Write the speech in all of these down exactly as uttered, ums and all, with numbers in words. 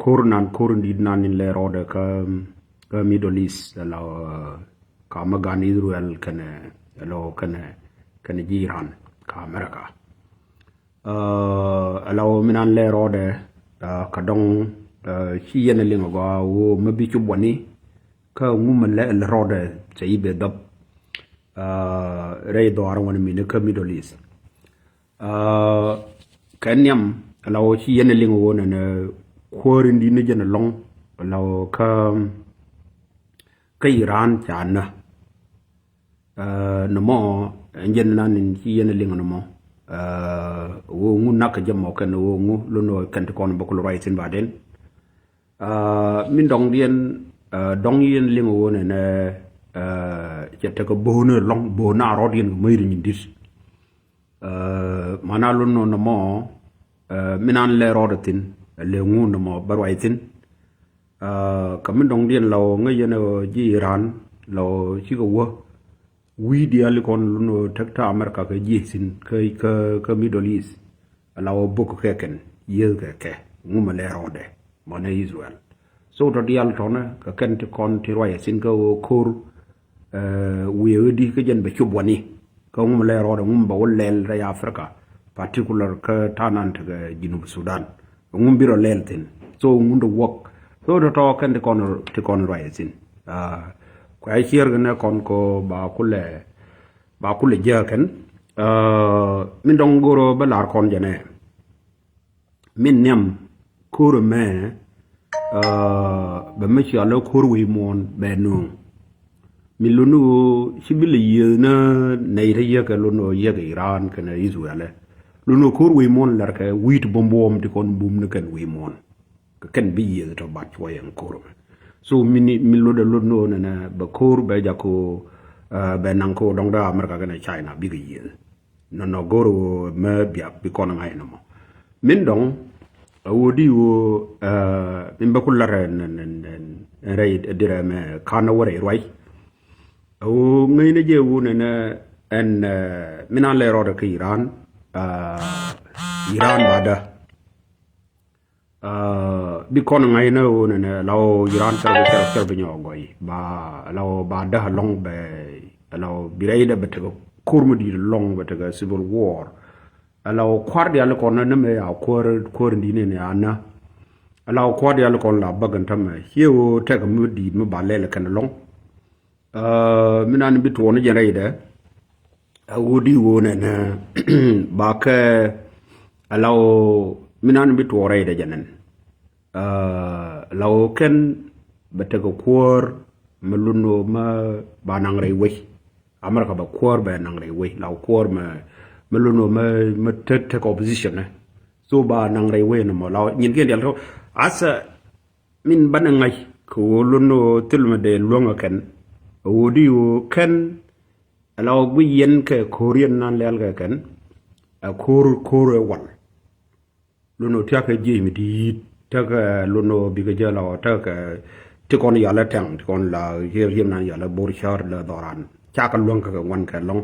Ko̱r nan, ko̱r in di̱t nan in lɛ rɔɔdɛ kä, kä Middle East, ala, kä mi gan Israel kɛnɛ, ala kɛnɛ, kɛnɛ ji̱ Iran kä America. Ala mi nan lɛ rɔɔdɛ, kä dɔŋ, ci yɛn liŋ gɔaa woo mi bi cu buɔni kä ŋu mi lɛ rɔɔdɛ cɛ i̱ bɛ dhɔp rɛy dhɔaar wani mi ni kä Middle East. Kɛ nhiam ala wä ci yɛn liŋ wä nɛnɛ kuäär in di̱t ni jɛn alɔŋ ala wä kä, kä Iran ca nä. Nɛ mɔ ɛn jɛn nan in ci yɛn liŋ nɛ mɔ wä ŋu nak kɛ jɛ mɔ kɛn wä ŋu lun wä kɛn ti kɔn bä kul ruac thin ba den. Min dɔŋ diɛn, dɔŋ yɛn liŋ wä nɛnɛ cɛ tekɛ bo̱o̱n alɔŋ bo̱o̱n a rɔɔd yɛn kɛ mäc ri nyin di̱t. Mana lun nɔ nɔmɔ mi nan lɛ rɔɔdɛ thi̱n lɛ ŋu nɔmɔ bä ruac thi̱n. Kä min dɔ̱ŋ diɛn la ɣöö ŋäc yɛn ɣöö ji̱ Iran la ɣöö cikɛ wä wi̱i̱ diaal ikɔn lun ɣöö tek tä America kɛ ji̱ thi̱n kä, kä, kä Middle East. La ɣöö bok kɛ kɛn yieth kɛ kɛ ŋu mɛ lɛ rɔɔdɛ mɔnɛ Israel. So tɔ diaal tɔnɛ kɛ kɛn ti kɔn ti ruac thi̱n kä ɣöö ko̱r wiee ɣä di kä jɛn bɛ cop wani kä ŋum lɛ rɔɔdɛ ŋum bɛ wä lɛl rɛy Africa, particular kä tanan tekɛ Junub Sudan. Ŋum bi rɔ lɛl thin so ŋum de wäk. So tɔtɔ kɛn ti kɔn, ti kɔn ruac thin. Kuɛ cier kɛ nɛ kɔn ko ba kulɛ, ba kulɛ jɛ kɛn. Min dɔŋ goro bä lar kɔn jɛ nɛ. Min nhiam ko̱r ɛmɛ bɛ mi cial ɛ ko̱r wec muɔ̱ɔ̱n bɛ nööŋ. Mi luni ɣöö ci bi lɛ yiëëth ni nɛy te yiëkɛ luni ɣöö yiëkɛ Iran kɛnɛ Israel ɛ luni ɣöö ko̱r wec muɔ̱ɔ̱n lɛrkɛ wi̱i̱ ti buɔ̱m buɔ̱ɔ̱m ti kɔn bum ni kɛn wec muɔ̱ɔ̱n. Kɛ kɛn bi yiëëth tɔ bat cuɔyɛ ɛn ko̱r ɛmɛ. So min, min lotdɛ lot ni ɣöö nɛnɛ bɛ ko̱r bɛ jak ɣöö bɛ naŋ kä ɣöö dɔ̱ŋ dee America kɛnɛ China bikɛ yiëëth. Nɔnɔ go̱r ɣöö mɛ biak bi kɔn ŋa̱c nɔmɔ. Min dɔ̱ŋ a ɣöö di ɣöö min bä ku lar ɛn, ɛn, ɛn, ɛn rɛy dirɛ mɛ ka̱n wä rɛy ruac. A ɣöö ŋäcnɛ jɛ ɣöö nɛnɛ ɛn min an lɛ rɔɔdɛ kä Iran. Iran ba dä bi kɔn ŋa̱cnä ɣöö nɛnɛ la ɣöö Iran cɛr bi, cɛr, cɛr bi nyɔk gɔy ba la ɣöö ba däk alɔŋ bɛ la ɣöö bi rɛydɛ bɛ tekɛ ko̱r mi di̱i̱t alɔŋ bɛ tekɛ civil war. La ɣöö kua̱r diaal kɔn ni mɛ a kuäär, kuäär in di̱i̱t ni ni a nä. La ɣöö kua̱r diaal kɔn la bäk ɛn tämɛ ciɛ ɣöö tekɛ mi di̱i̱t mi ba lɛl kɛn alɔŋ. Min an bi tuɔɔk ni jɛn rɛydɛ a ɣöö di ɣöö nɛnɛ bakɛ ala ɣöö min an bi tuɔɔk rɛydɛ jɛ nɛn. La ɣöö kɛn bɛ tekɛ kuäär mɛ lun ɣöö mɛ ba naŋ rɛy wec. America bɛ kuäär bɛ naŋ rɛy wec la ɣöö kuäär mɛ, mɛ lun ɣöö mɛ, mɛ tek, tek opposition ɛ. So ba naŋ rɛy wec nɔmɔ la ɣöö nyin kiɛn dial tɔ. Asa min banɛ ŋa̱c kɛ ɣöö lun ɣöö thil mɛ dee luäŋ ɛ kɛn ɛ ɣöö di ɣöö kɛn. Ala ɣöö guic yɛn kɛ ko̱r yɛn nan lɛl kɛ kɛn ɛ ko̱r, ko̱r ɛ wal. Lun ɣöö tia̱kɛ jiec mi di̱i̱t tekɛ lun ɣöö bikɛ jɛ la ɣöö tekɛ ti kɔn yalɛ tɛŋ ti kɔn la riep, riep nan yalɛ bor cär lɛ dhɔran cakɛ luäŋ kɛ kɛ ŋuan kɛ lɔŋ.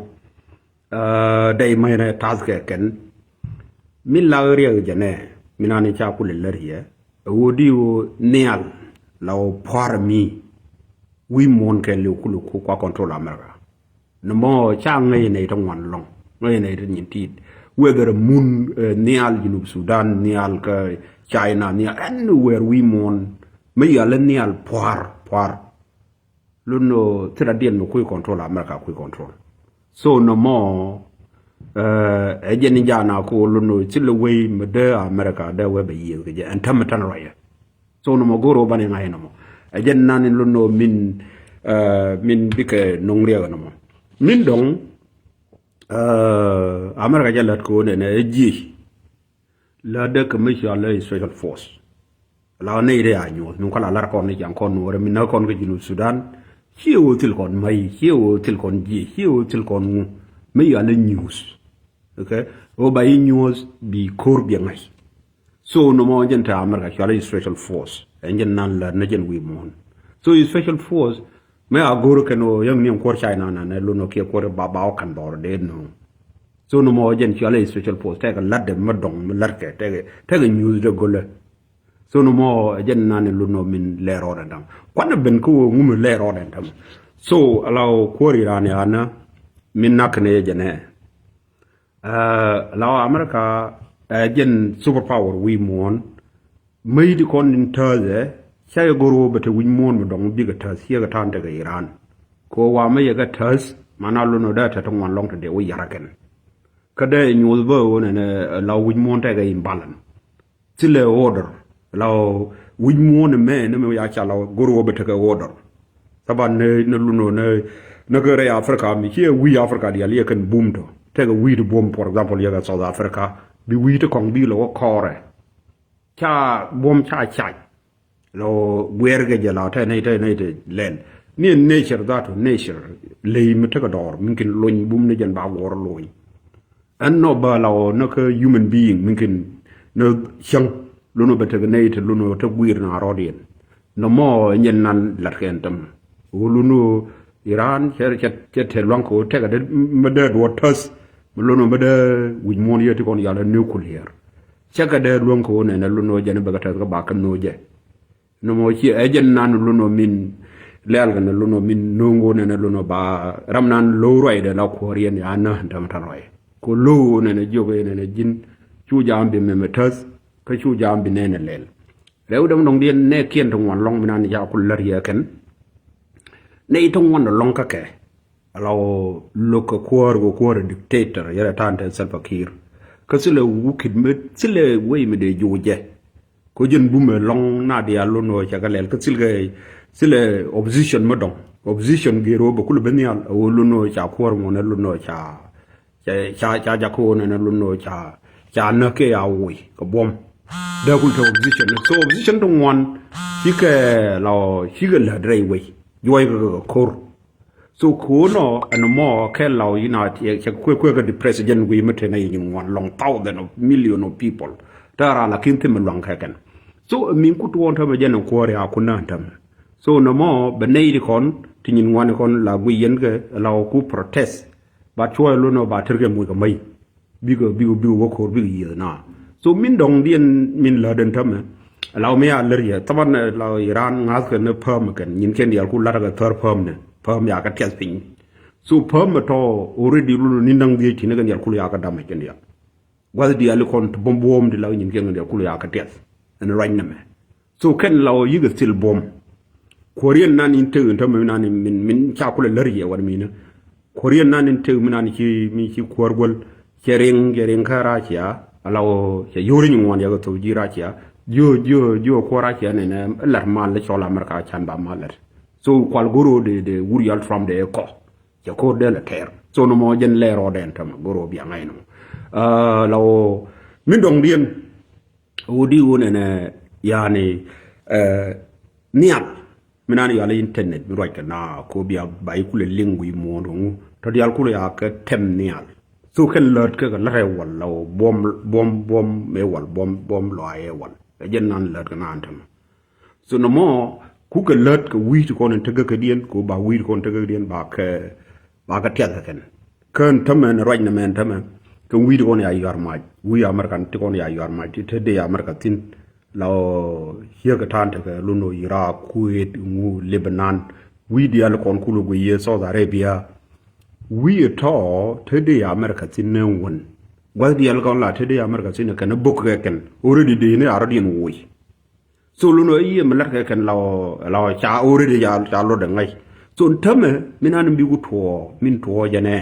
Dɛy mäcnɛ tath kɛ kɛn min la riɛk jɛ nɛ min an ca kulɛ lär yɛ. Ɛ ɣöö di ɣöö nhial la ɣöö pua̱r mi wi̱i̱ muɔ̱ɔ̱n kɛn liw kulɛ ku kua control America. Nɔmɔ ca ŋäc nɛy ti ŋuan lɔŋ ŋäc nɛy ti nyin ti̱i̱t. Whether mun nhial Junub Sudan nhial kä China nhial anywhere wi̱i̱ muɔ̱ɔ̱n mi yal nhial pua̱r pua̱r. Lun nɔ thil a diɛn mi kui̱ control America kui̱ control. So nɔmɔ ɛ jɛn in jaana ko lun nɔ thil a wei mi dee America dee wee bɛ yiëth kɛ jɛ ɛn tämɛ tän ruacɛ. So nɔmɔ go̱r wä banɛ ŋa̱c nɔmɔ ɛ jɛn nan in lun nɔ min min bikɛ no̱ŋ riɛk nɔmɔ. Min dɔ̱ŋ America jɛ lät ko nɛnɛ ɛ jiec. La dee kɛ mi cɔal i̱ special force. La nɛy rɛy a nyuɔth mi kɔn la lar kɔn ni jaŋ kɔn nuɔrɛ mi näk kɔn kä Junub Sudan. Ciɛ ɣöö thil kɔn ma̱c ciɛ ɣöö thil kɔn jiɛ ciɛ ɣöö thil kɔn ŋu. Mi yɔal i̱ nyuuth. Okay. Ɣöö ba i̱ nyuɔth bi ko̱r biɛ ŋa̱c. So nɔmɔ jɛn te America cɔal i̱ special force ɛn jɛn nan la ni jɛn wi̱i̱ muɔ̱ɔ̱n. So i̱ special force mi a go̱r kɛn ɣöö yäŋ ni ɛn kuɔr China nan ɛ lon ɔ kiɛ kuɔr ba ba ɔ ka̱n dhɔr dee nööŋ. So nɔmɔ jɛn cɔal i̱ special force tɛkɛ lat dɛ mi dɔŋ mi lat kɛ tɛkɛ, tɛkɛ nyuuth dɛ go̱lɛ. So nɔmɔ ɛ jɛn nan in lunɔ min lɛ rɔɔdɛ dam. Kuanɛ ben kä wä ŋumɛ lɛ rɔɔdɛ dam. So ala wä kuɔri ran ya na min nak ni jɛ nɛ. Ala wä America ɛ jɛn superpower wi̱i̱ muɔ̱ɔ̱n. Mäy ti kɔn in täth ɛ ca yɛ gor wä bɛ te wi̱c muɔ̱ɔ̱n mi dɔŋ bikɛ täth ciɛ kɛ ta̱a̱n tekɛ Iran. Kɛ wä wa mä yɛ kɛ täth mana lunɔ dee te ti ŋuan lɔŋ te dee wä yara kɛn. Kä dee nyuɔth bä wä nɛnɛ la wi̱c muɔ̱ɔ̱n tekɛ in balan. Thilɛ order la wi̱c muɔ̱ɔ̱n mɛ ni mɛ ya ca la gor wä bɛ tekɛ order. Thaban ni ni lunɔ ni ni kɛ rɛy Africa mi ciɛ wi̱i̱ Africa dial yɛ kɛn bum tɔ tekɛ wi̱i̱ ti buɔm, for example, yɛ kɛ South Africa bi wi̱i̱ ti kɔŋ bi lɛ wä kɔɔrɛ. Ca buɔm ca cac lɔ guɛɛr kɛ jɛ la tɛ nɛy tɛ nɛy tɛ lɛl ni nature that nature ley mi tekɛ dɔɔr mi kin lony bum ni jɛn ba guɔr lony. Ɛn nɔ ba la wä ni kä human being mi kin ni cäŋ lunɔ bɛ tekɛ nɛy tɛ lunɔ te guir na rɔɔdiɛn. Nɔmɔ nyɛn nan lat kɛn täm wä lunɔ Iran cɛ cɛ cɛ te luaŋ kɛ wä tekɛ dee mi dee duɔ täth mi lunɔ mi dee wi̱c muɔ̱ɔ̱n yɛ ti kɔn yal nuclear. Cɛ kɛ dee luäŋ kɛ wä nɛnɛ lunɔ jɛn bɛ kɛ täth kɛ ba kɛ no̱o̱ jɛ. Nɔmɔ ci ɛ jɛn nan lunɔ min lɛl kɛ ni lunɔ min no̱o̱ŋ wä nɛnɛ lunɔ ba ram nan lo̱o̱ ruacdɛ la kuɔ̱ɔ̱r yɛn ya nä däm ta̱n ruac. Kɛ lo̱o̱ wä nɛnɛ jiök yɛn nɛnɛ ji̱n cu jam bi mɛmɛ täth kä cu jam bi nɛnɛ lɛl. Rɛw däm dɔŋdiɛn nɛ kiɛn ti ŋuan lɔŋ mi nan ca kul lär yɛ kɛn. Nɛ i̱ ti ŋuan lɔŋ kä kɛ. Ala wä lo̱k kɛ kuäär kɛ kuäär dictator yɛrɛ ta̱a̱n te Salva Kiir. Kä thilɛ wukit mi thilɛ wei mi dee juucɛ. Kä jɛn bumɛ lɔŋ na diaal lunɔ cɛ kɛ lɛl kä thilkɛ thilɛ opposition mi dɔŋ. Opposition gɛr wä bɛ kulɛ ben nhial a wä lunɔ ca kuäär ŋuɔnɛ lunɔ ca ca ca ca jakä wä nɛnɛ lunɔ ca ca näk kɛ ya woc kɛ buɔm. Dee kul te opposition so opposition ti ŋuan cikɛ la cikɛ lät rɛy wec juɔc kɛ kɛ ko̱r. So ko̱nɔ ɛn mɔ kɛ law yina cɛ kuɛ kuɛ kɛ di president wi̱i̱ mi tënɛ yi nyin ŋuan lɔŋ thousand of million of people. Tɛ ra la kin thimɛ luaŋ kɛ kɛn. So min ku tuɔɔn tämɛ jɛn ɛn kuɔɔri a ku nään tämɛ. So nɔmɔ bɛ nɛy di kɔn ti nyin ŋuan kɔn la guiy yɛn kɛ la ku protest. Ba cuɔy lunɔ ba tër kɛ muc kɛ mäy. Bikɛ bikɛ bikɛ wä ko̱r bikɛ yieth na. So min dɔŋdiɛn min lätdɛn tämɛ. Law mi a lär yɛ thaban law Iran ŋa̱thkɛ ni päm kɛn nyin kɛn diaal ku la̱t kɛ thär päm ni päm ya kɛ tiɛth piny. So päm mɛ tɔ already lunɔ ni naŋ dhiec ti ni kɛn diaal kul ya kɛ damɛ kɛn diaal. Gua̱th diaal ikɔn ti buɔm buɔm ti law nyin kɛn diaal kul ya kɛ tiɛth. Ɛn ruac nɛmɛ. So kɛn la ɣöö yikɛ thil buɔ̱m. Kuäär yɛn nan in tek in tämɛ nan in min min ca kulɛ lär yɛ wat minä. Kuäär yɛn nan in tek mi nan ci mi ci kuäär guäl. Cɛ riŋ cɛ riŋ kä Russia ala ɣöö cɛ yo̱r i̱ nyin ŋuɔ̱n yakɛ thok ji̱ Russia. Jiö jiö jiö kuäär Russia nɛnɛ lat mal cɔl America can ba mal lat. So kual go̱r ɣöö dee dee wur yal Trump dee kɔ. Cɛ ko̱r dee lɛ tɛɛr. So nɔmɔ jɛn lɛ rɔɔdɛ in tämɛ go̱r ɣöö bia ŋa̱c nɔmɔ. La ɣöö min dɔ̱ŋdiɛn. Wä di wä nɛnɛ yani nhial mi nan yɔal internet mi ruac kɛ na ko bia ba ikulɛ liŋ wi̱i̱ muɔ̱ɔ̱n ŋu tɔ diaal kulɛ ya kɛ tɛm nhial. So kɛn lät kɛ kɛ lät ɛ wal la wä buɔm buɔm buɔm ɛ wal buɔm buɔm lɔ a ɛ wal ɛ jɛn nan lät kɛ nan tɛm. So nɔmɔ kukɛ lät kɛ wi̱i̱ ti kɔn in tekɛ kɛ diɛn ko ba wi̱i̱ ti kɔn tekɛ kɛ diɛn ba kɛ ba kɛ tiath kɛ kɛn. Kään tämɛ ni ruac ni mɛn tämɛ kɛ wi̱i̱ ti kɔn ya yuar mac wi̱i̱ American ti kɔn ya yuar mac ti te dee America thi̱n. La ɔ ciek kɛ ta̱a̱n tekɛ lun ɔ Iraq, Kuwait, ŋu, Lebanon. Wi̱i̱ diaal kɔn kul guiy yee Saudi Arabia. Wi̱i̱ tɔ̱ te dee America thi̱n ni wun. Gua̱th diaal kɔn la te dee America thi̱n kɛn bok kɛ kɛn already dee ni a rɔ̱diɛn woc. So lun ɔ i̱ yiem la̱t kɛ kɛn la ɔ ca already ca ca lot ɛ ŋa̱c. So tämɛ min an bi ku tuɔɔ min tuɔɔ jɛ nɛ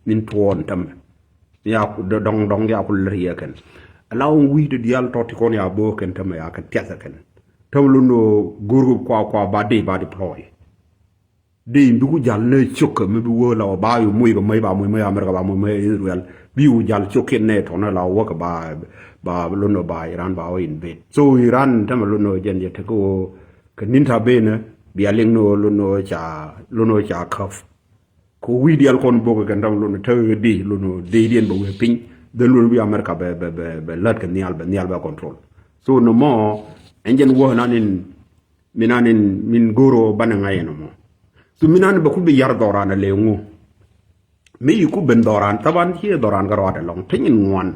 min tuɔɔ ni tämɛ. Ya ku dɔŋ dɔŋ ya ku lät yɛ kɛn. La ɔ wi̱i̱ ti diaal tɔt ti kɔn ya bo̱o̱ kɛn tämɛ ya kɛ tiath ɛ kɛn. Tämɛ lun ɔ go̱r kua kua ba dee ba deploy. Dee in bi ku jal ni cio̱k kɛ mi bi wee la wä ba yu moc kɛ moc ba moc moc America ba moc moc Israel bi ku jal cio̱k kiɛn nɛ tɔnɛ la wä kɛ ba ba lon ba Iran ba wä invade. So Iran tämɛ lon jɛn jɛ tek wä kɛ nin ta benɛ bia liŋ ni wä lon ca lon ca käp. Kɛ wi̱i̱ dial kɔn bok kɛ kɛn tämɛ lon tek kɛ di lon di diɛn bɛ wee piny. Then lon bi America bɛ bɛ bɛ lät kɛ nhial bɛ nhial bɛ control. So nɔmɔ ɛn jɛn wä nan in Min an in min go̱o̱r ɣöö banɛ ŋa̱c ɛn ɛmɔ. Thu min an bɛ ku bi yar dhɔran ɛ lëë ŋu. Mi yi ku ben dhɔran thaban ciɛ dhɔran kɛ rɔɔdɛ lɔŋ te nyin ŋuan.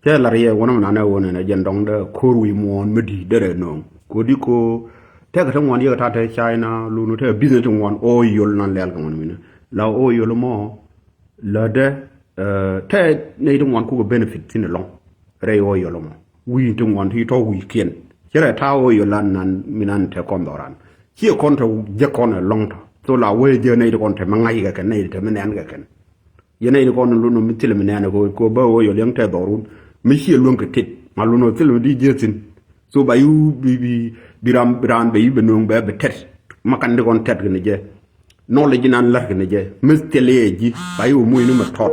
Cɛ lar yɛ wänä min an ɛ ɣöö nɛn ɛ jɛn dɔŋ dee ko̱r wi̱i̱ muɔ̱ɔ̱n mi di̱i̱t derɛ nööŋ. Kodi ko tɛkɛ ti ŋuan yɛ kɛ ta̱a̱ te China lun tɛ business ti ŋuan oil nan lɛl kɛ ŋuan minɛ la oil mɔ. Lädɛ tɛ nɛy ti ŋuan kukɛ benefit thin ɛlɔŋ rɛy oil mɔ. Wi̱i̱ ti ŋuan ti tɔ wi̱i̱ kiɛn cɛ rɛ ta̱a̱ oil lan nan minan tɛ kɔn dhɔran. Ciɛ kɔn tɔ jɛ kɔn ɛlɔŋ tɔ so la wee jɛ nɛy ti kɔn tɛ mi ŋa̱c kɛ kɛn nɛy ti tɛ mi nɛn kɛ kɛn. Yɛn a yɛn kɔn lun mi thil mi nɛɛnɛ ko ko bä wä yɔ liɛŋ tɛ dhɔrun mi ciɛ luäŋ kɛ tet ma lun thil mi di jiɛ thin. So ba yu bi bi bi ram ran bɛ yu bɛ nuŋ bɛ bɛ tɛt ma kan di kɔn tɛt kɛ ni jɛ. Knowledge nan lar kɛ ni jɛ mi thil yɛ ji ba yu muc ni ma tɔt.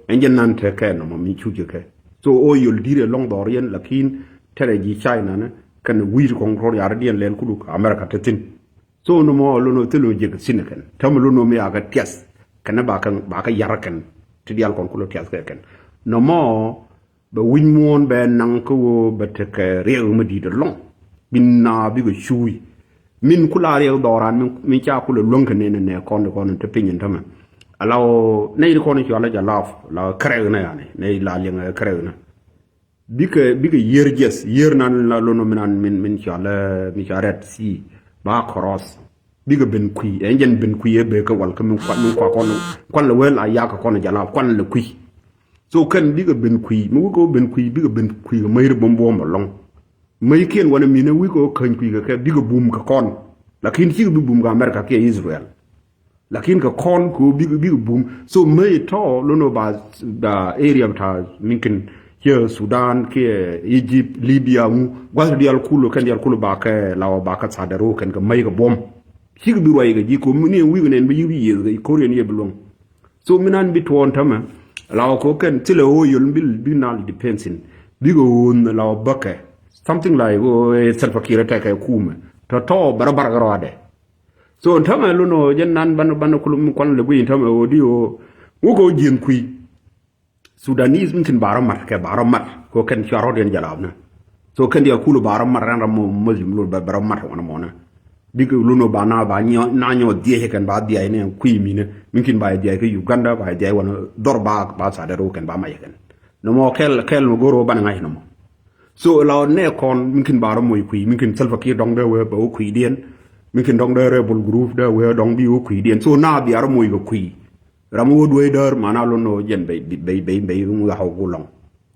Ɛn jɛ nan tɛ kɛ nɔmɔ mi cu jɛ kɛ. So o yol dir ɛ lɔŋ dhɔr yɛn lakin tɛrɛ ji China ni kɛn wi̱i̱ kɔŋ rɔr yar diɛn lɛl kuluk America tɛ thin. So ni mɔ lono thil mi jek thin kɛn tɛmɛ lono mi akɛ tiath kɛn ba kɛ ba kɛ yar kɛn ti dial kɔn kulo tiath kɛ kɛn. Ni mɔ bɛ wi̱ny muɔ̱ɔ̱n bɛ naŋ kä woo bɛ tekɛ riɛk mi di̱i̱t ɛlɔŋ. Bin na bikɛ cuuc min kula riɛk dhɔran min ca kulɛ luäŋ kɛ nɛn nɛ kɔn di kɔn ti piny in tämɛ. Ala woo nɛy di kɔn cual la jalap la kärɛk ni yani nɛy la liɛŋ kärɛk ni. Bikɛ bikɛ yier jiɛth yier nan la lono minan min min cɔal min cɔal Red Sea ba cross. Bikɛ ben kui̱ ɛn jɛn ben kui̱ ɛ bee kä wal kä min kuan min kua kɔn kuan lɛ wel a yak kɔn jalap kuan lɛ kui̱. So kɛn bikɛ ben kui̱ mi wikɛ ben kui̱ bikɛ ben kui̱ kɛ mäc ri buɔm buɔm ɛlɔŋ. Mäc kiɛn wanɛ minɛ wikɛ käny kui̱ kɛ kɛ bikɛ bum kɛ kɔn. Lakin cikɛ bi bum kɛ America kiɛ Israel. Lakin kɛ kɔn kɛ ɣöö bikɛ bikɛ bum so mëë tɔ lo̱n ɣöö ba ba area bita minkin kiɛ Sudan kiɛ Egypt Libya ŋu gua̱th dial kulu kɛn dial kulu ba kɛ la ɣöö ba kɛ tha̱a̱dɛ ro̱o̱ kɛn kɛ mäc kɛ buɔ̱m. Cikɛ bi ruac kɛ ji̱ ko̱m ni ɛn wi̱i̱ kɛ nɛn bi yi̱k bi yiëëth kɛ ko̱r yɛn yɛ bi luäŋ. So mi nan bi tuɔɔn tämɛ la ɣöö kɛ kɛn thilɛ ɣöö yol bi bi nal depends in bikɛ ɣöö la ɣöö bäkɛ something like ɣöö Salva Kiir tɛkɛ kumɛ tɔ̱tɔ̱ bärä bärä kɛ rɔadɛ. So tämɛ lun ɣöö jɛn nan banɛ banɛ kulum kuan lɛ guiy tämɛ ɣöö di ɣöö ŋuk ɣöö ji̱n kui̱. Sudanese mi kin ba rɔ mat kɛ ba rɔ mat kɛ kɛn cua rɔ̱diɛn jalapnɛ. So kɛn diɛ kul ba rɔ mat rɛn rɔ mɔ Muslim lun bɛ bɛ rɔ mat wanɛ mɔnɛ. Bik lun ɣöö ba na ba nyɔ na nyɔ dhiec kɛn ba dhiac ni kui̱ minɛ mi kin ba dhiac kɛ Uganda ba dhiac wanɛ dhɔr ba ba tha̱a̱dɛ rɔ kɛn ba mac kɛn. Nɔmɔ kɛl kɛl mɛ go̱r ɣöö banɛ ŋa̱c nɔmɔ. So la nɛ kɔn min kin ba rɔ moc kui̱ min kin Salva Kiir dɔŋ dee wee bɛ wä kui̱diɛn. Min kin dɔŋ dee rebel group dee wee dɔŋ bi wä kui̱diɛn so na bia rɔ moc kɛ kui̱. Ram wä duee däär mana lon nɔ jɛn bɛ bɛ bɛ bɛ ŋu yaw gu lɔŋ.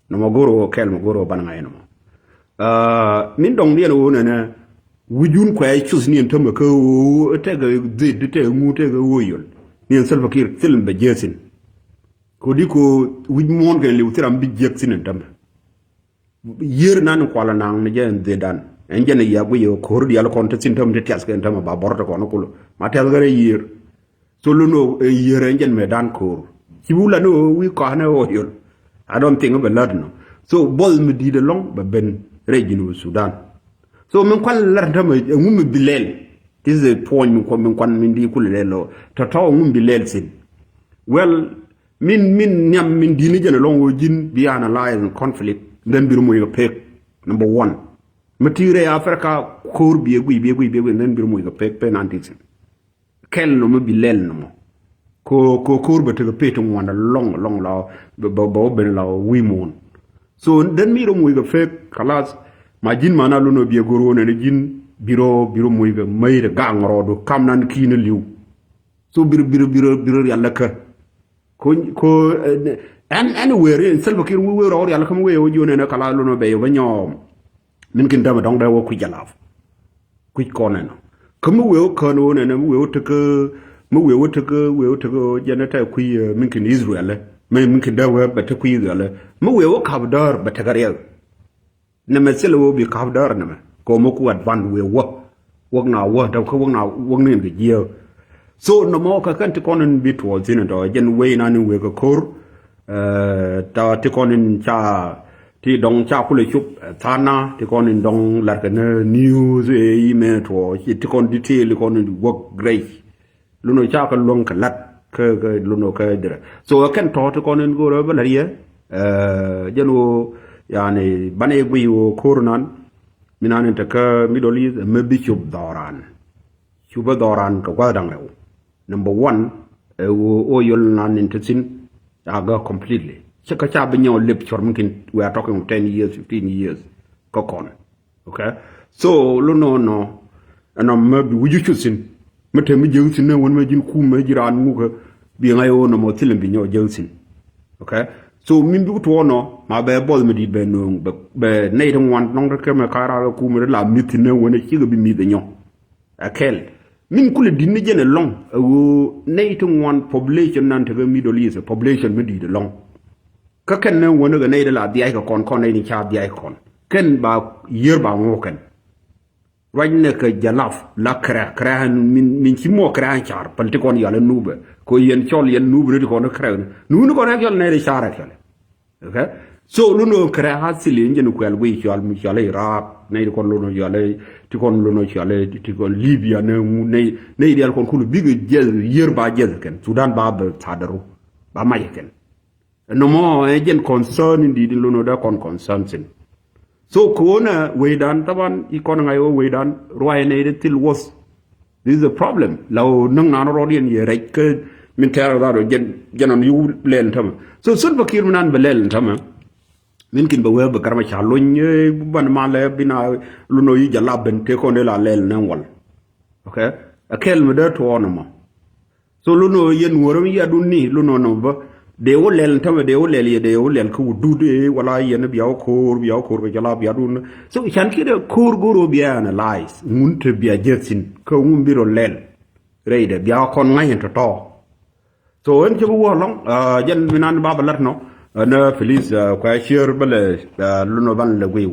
Nɔmɔ go̱r wä kɛl mɛ go̱r wä ban ŋa̱c nɔmɔ. Min dɔŋ diɛn wä nɛnɛ wi̱cun kuɛ cuth niɛn tämɛ kä wä tɛkɛ dhit tɛkɛ ŋu tɛkɛ wä yol niɛn Salva Kiir thil bɛ jiäthin. Kodi ko wi̱c muɔ̱ɔ̱n kɛ liw thiram bi jiäk thin ɛn tämɛ. Yier nan kualɛ naŋ ni jɛ ɛn dhiedan ɛn jɛn yia guic ɛ ko̱r dial kɔn te thin täm ti tiath kɛn täm ɛ ba bɔr te kɔn kulɛ ma tiath kɛ rɛ yier. So lun ɛ yier ɛn jɛn mɛ dan ko̱r ci bi wula ni ɣöö wi̱i̱ kɔa̱n ɛ ɣöö yol. I don't think bɛ lät nɔ. So buɔth mi di̱i̱t ɛlɔŋ bɛ ben rɛy Junub Sudan. So min kual lät täm ɛ ŋu mi bi lɛl. This is a point min kuan min kuan min di kulɛ lɛl lɔ tɔ̱tɔ̱ ŋu mi bi lɛl thin. Well, min min nhiam min di̱t ni jɛn ɛlɔ̱ŋ ɣöö ji̱n bi analyze in conflict then bi rɔ moc kɛ pek. Number one, mi ti̱i̱ rɛy Africa ko̱r biɛ guiy biɛ guiy biɛ guiy then bi rɔ moc kɛ pek pen an ti̱thin. Kɛl nɔmɔ bi lɛl nɔmɔ ko ko ko̱r bɛ tekɛ pek ti ŋuan ɛlɔ̱ŋ ɛlɔ̱ŋ la bɛ bɛ wä ben la wi̱i̱ muɔ̱ɔ̱n. So then mi rɔ moc kɛ pek kalas. Ma ji̱n mana lun ɔ biɛ go̱r ɣöö nɛn ji̱n bi rɔ bi rɔ moc kɛ mäc rɛ gaŋ rɔɔdu kam nan ki̱i̱n li̱w. So bir bir bir bir rial lɛ kä. Ko ko ɛn ɛn wer in Salva Kiir wi wer ɔ rial kä mi wer ɔ jion ɛn kala lono bɛ yo bɛ nyɔ. Min kin dama dɔŋ dɛ wä kui̱ jalaf. Kui̱ kɔn ɛn. Kä mi wer ɔ kän ɔ nɛn mi wer ɔ tek mi wer ɔ tek wer ɔ tek jɛn ɛ tɛ kui̱ min kin Israel. Min kin dɛ wer bɛ tek kui̱ Israel. Mi wer ɔ kap däär bɛ tek riɛl. Nɛmɛ thilɛ wä bi ka̱p däär nɛmɛ kɛ ɣöö mi ku advance wëë wä. Wäk na wä däp kä wäk na wäk ni ɛn kɛ jiääk. So nɔmɔ kɛ kɛn ti kɔn in bi tuɔɔk thi̱n in tɔ jɛn wëë inan in wëë kɛ ko̱r. Tɔ ti kɔn in ca ti dɔŋ ca kulɛ cop tha̱a̱ŋ na ti kɔn in dɔŋ la̱rkɛ ni news ëë imɛ tuɔɔk ti kɔn detail ti kɔn in wäk grace. Lunɔ ca kä luäŋ kä lat kä kä lunɔ kä dirɛ. So ɛ kɛn tɔ̱ ti kɔn in go̱rä bä lat yɛ. Jɛn wo yani banɛ guiy wo ko̱r nan. Mi nan in te kä Middle East mɛ bi cop dhɔran. Cupä dhɔran kɛ gua̱th daŋ rɛw. Number one ɛ wo o yol nan in te thin. Ca gä completely cä kä ca bi nyɛ wo lip cɔr mi kin we are talking of ten years, fifteen years. Kä kɔn. Okay. So lo nɔ nɔ ɛnɔ mɛ bi wi̱c cuth thi̱n. Mɛ te mi jek thi̱n ni wän mɛ ji̱n kum mɛ ji̱ raan ŋukä bi ŋa̱c ɣöö nɔmɔ thilɛ bi nyɔ jek thi̱n. Okay. So min bik tuɔɔk nɔ ma bɛ buɔth mi di̱i̱t bɛ nööŋ bɛ nɛy ti ŋuan nɔŋ ti kɛ mɛ ka̱raak ɛ kum ri la mi̱th thi̱n ni wän ɛ cikɛ bi mi̱th ɛ nyɔ. Ɛ kɛl min kulɛ di̱t ni jɛn ɛlɔ̱ŋ ɛ ɣöö nɛy ti ŋuan population nan tekɛ Middle East population mi di̱i̱t ɛlɔ̱ŋ. Kä kɛn ni wänä kɛ nɛy ti la dhiac kɛ kɔn kɔn nɛy ni ca dhiac kɛ kɔn kɛn ba yiër ba ŋuɔk kɛn. Ruac nɛ kɛ jalaf la kɛrɛ kɛrɛ min ci muɔ kɛrɛ an car päl ti kɔn yal nubɛ kɛ yɛn cɔl yɛn nubɛ ni ti kɔn kɛrɛ ni wuni kɔn kɛl nɛy ti car kɛl. Okay. So lunɔ kɛrɛ a thili in jɛn kuɛl guiy cɔal mi cɔal Iraq nɛy ti kɔn lunɔ cɔal ti kɔn lunɔ cɔal ti kɔn Libya nɛ nɛy dial kɔn kulu bikɛ jiɛth yiër ba jiɛth kɛn Sudan ba bɛ thadaru ba mac kɛn. Nɔmɔ ɛ jɛn concern in di̱t in lo̱n ɔ dee kɔn concern thin. So ko̱nɛ wecdan thaban i̱ kɔn ŋa̱c ɣöö wecdan ruac nɛy dee thil wuɔth. This is a problem la ɣöö näŋ naan rɔɔdiɛn yɛ rɛc kä min tɛ̈r ɔ dhat ɔ jɛn jɛn ɔn yuk lɛl in tämɛ. So Salva Kiir mi naan bɛ lɛl in tämɛ. Min kin bɛ wee bɛ kɛr mɛ ca lony ban malɛ bi na lo̱n ɔ yi jɛ lap ben tëë kɔn dee la lɛl in ɛn wal. Okay. Ɛ kɛl mi dee tuɔɔn ɛmɔ. So lo̱n ɔ yɛn wärä mi yadun ni lo̱n ɔ nɔ bä dee wä lɛl tämɛ dee wä lɛl yɛ dee wä lɛl kä wä dut ëë wala yɛn bia wä ko̱o̱r bia wä ko̱o̱r kɛ jɔla bia dun. So can kiɛ dee ko̱o̱r go̱o̱r ɔ bia analyze ŋun te bia jɛ thi̱n kä ŋun bi rɔ lɛl. Rɛy dee bia wä kɔn ŋa̱c ɛn tɔ̱tɔ̱. So ɛn cɛ bi wä lɔŋ jɛn mi nan ba bä lat nɔ ɛn Phyllis kuɛ cier bä lɛ lo̱n ɔ ban lɛ guiy.